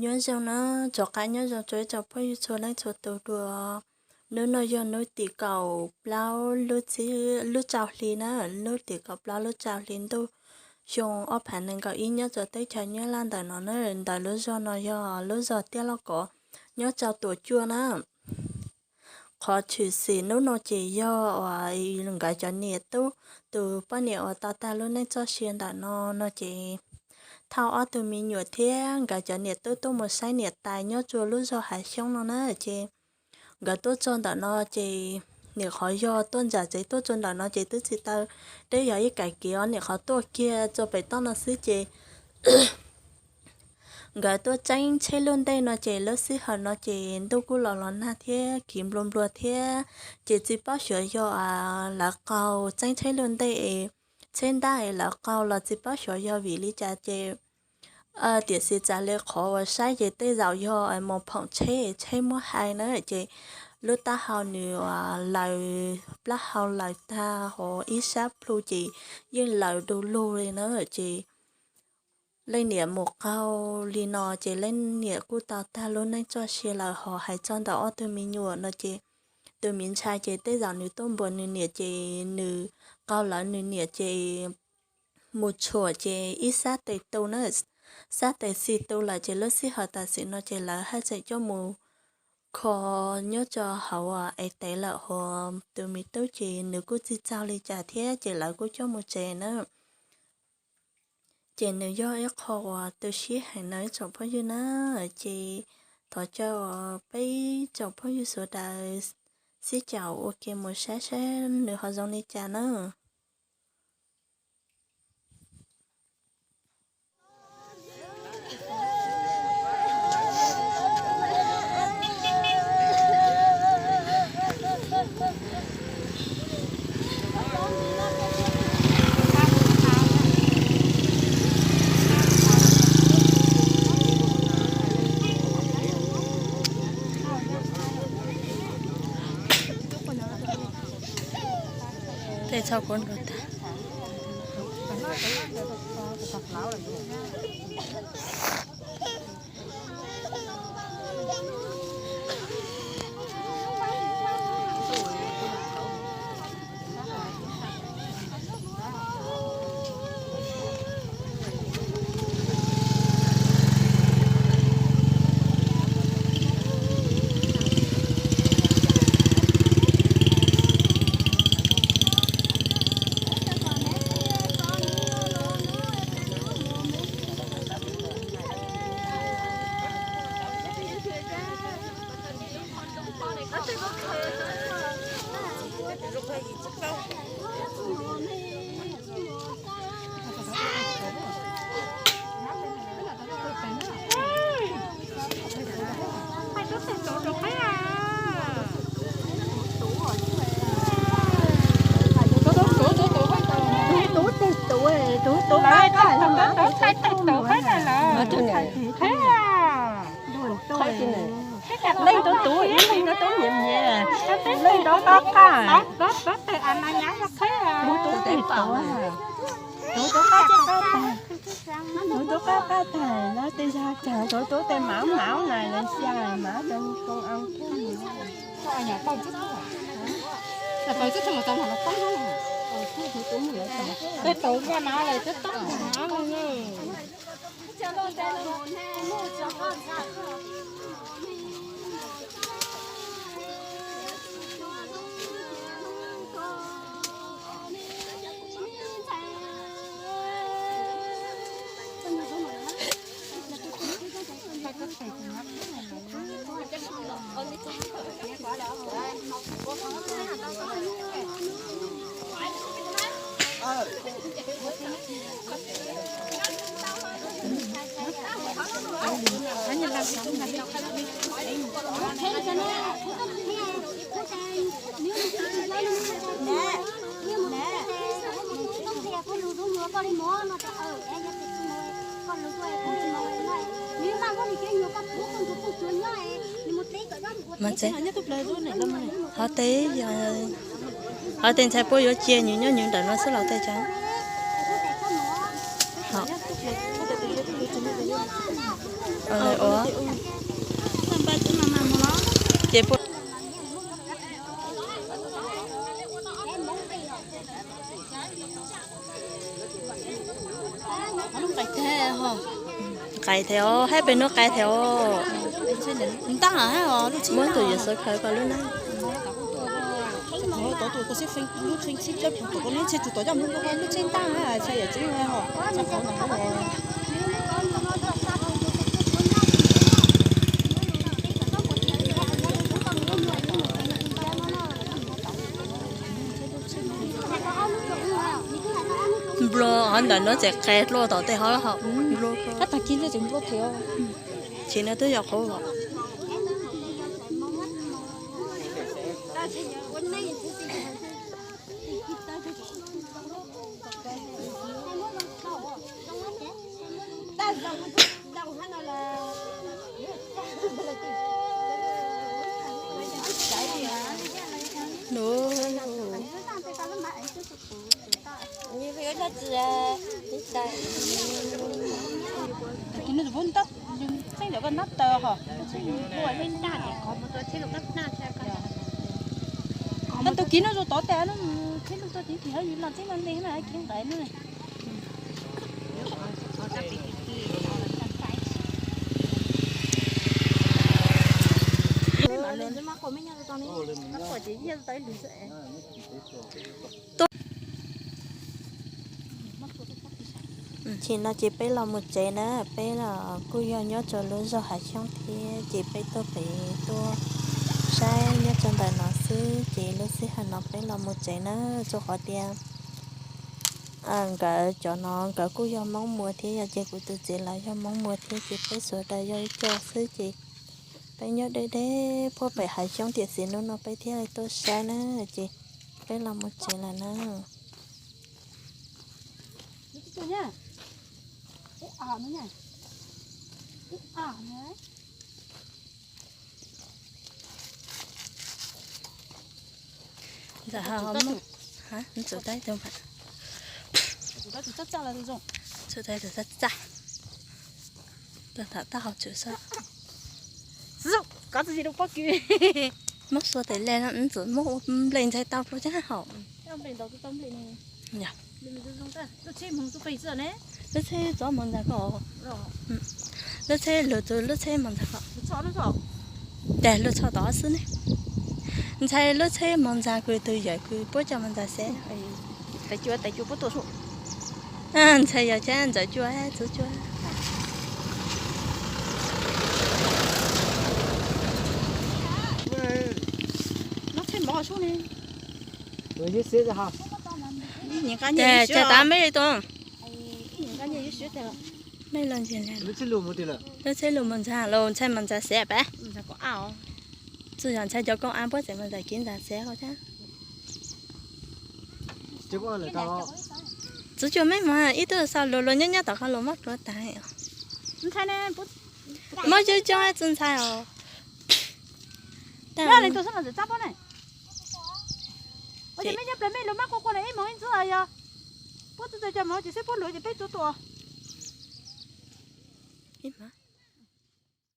Nyob zoo na, rov qab nyob zoo rau ib tsoom phooj ywg txhua leej txhua tus dua. Hnub no yog hnub tim kaum plaub lub txi-, lub rau hli na, hnub tim kaum plaub lub rau hli ntuj xyoo ob phav nees nkaum ib nyob rau teb chaws Nyab Laj ntawm no na. Ntawm lub zos no yog lub zos Tiaj Lauj Kov nyob rau Tuam Cuaj na. Qhov tshwm sim hnub no ces yog uas nkawd cov niam tub, tus poj niam uas tau tag lub neej txoj sia ntawm no no ces thauj ob tug me nyuam thiab nkawd cov niam tub tuaj mus saib niam tais nyob rua lub zos Hav Xyoob no na. Ces nkawd tuaj txog ntawm no ces nim qhov yog tuaj nram tsev tuaj txog ntawm no ces twb tsis tau, twb yog ib kaim kev os, nim qhov tuaj kiag txog pem toj no xwb ces nkawd tuaj tseeb tsheb luaj ntej no ces lub sij hawm no ces ntuj kuj los los nag thiab khiv nplua nplua thiab, ces tsis paub xyov yog lawv qaug tseeb tsheb luaj ntej es tsheb ntaj es lawv qaug los tsis paub xyov yog vim li cas ces tiam sis txawm li qhov uas saib ces tej zaum yog mus phoom tsheb, tsheb muab hais na ces lub taub hau nws laws, plaub hau laws tag hos ib sab plhu ces yeej laws du lug li na ces leej niam mus qaug li no ces leej niam kuj tau tag lub neej txoj sia lawm. Hos hais txog ntawm ob tug me nyuam no ces tus me ntxhais ces tej zaum nws tuaj npuab nws niam ces nws qaug lawv nws niam ces mus tshuam ces ib sab tes tu na, sab tes xis tu lawm ces lub sij hawm tam sim no ces lawv haj tseem coj mus kho nyob rau hauv es tev lawm hos tus me tub ces nws kuj tsis txaug li cas thiab ces lawv kuj coj mus tsev na. Ces nws yog ib qho uas tu siab heev na ib tsoom phooj ywg na, ces thov caw peb tsoom phooj ywg sawv daws sib caum ua ke mus saib saib nws ho zoo li cas na. Tej txhob kuv nrog tag. Tus tub tes tus, tus tub qab qab, tus tub tes tus qab qab. Leej tub tub, ib leeg tub tub nyiam nyiam, leej tub qab qab. Tus tub tes tus, tus tub qab qab tag, tus tub qab qab tag no tej zag cas tus tub tes mav mav na, xya mav rau koo au thiab. Mas tsev, ho tej ntxhais puab yuav cia nws nyob nws ntawm no xwb los tej tsev. Ua, Qais thiab os, hais pem no qais thiab os. Muab tus yuav xav khaws koj lub na. Nplua hov ntawm no tseem qe dlua tom tej hov hov. Nplua tag kis nplua thiab. Tsis no twb yog qhuav. Tus kis no tus pub ntab, txeeb ntawm koj ntab taws hos. Ntab tus kis no tus tod tas no, txeeb tus tod tiv kis hab yus los txeeb no nte na kis nqaij no. Ces no ces peb los mus tsev na, peb los kuj yog nyob rau lub zog hav xyoob thiab, ces peb tuaj pem tuaj saib nyob rau ntawm no xwb, ces lub sij hawm no peb los mus tsev na, rau qhov tias nkawd cov no nkawd kuj yog Hmoob Muas thiab yom, ces kuv tus txiv lawv yog Hmoob Muas thiab, ces peb sawv daws yog ib co xwb, ces peb nyob deb deb puag pem hav xyoob tiam sis hnub no peb thiaj li tuaj saib na, ces peb los mus tsev lawm na. Ntxawm, ntxawm, ntxawm, tab tab hauv tsev xwb. Muab xua tes le no ntxawm muab ua nplej ntxhais tau plua cab haum. Lub tsheb txov moos ntag koj. Lub tsheb luag tus lub txhais moos ntag koj. Cas luag txhos tod xwb ne. Ntxhais lub tsheb moos ntag kws tus yawm kws puab coj moos ntag xwb. Ntxhais yog cab ntxawm cua txwv cua. Cas tas mej li tus. Lub tsheb lug moos ntag los ntxhais moos ntag xwb pab. Txwv yog ntxhais cov koom av puab txeem moos ntag kiv ntag xwb. Txwv cua mej mas ib tug xaus luag luag nyob nyob tom qhov luag muab plhuav tas. Muab coob coob txwv ntxhais os. Ua mej nyob plag mej luag mab quaj quaj na ib moos ib ntxwv yog puab txwv txawg cov moos ces seb puab luav ces peb tsuav tua. Ib hmab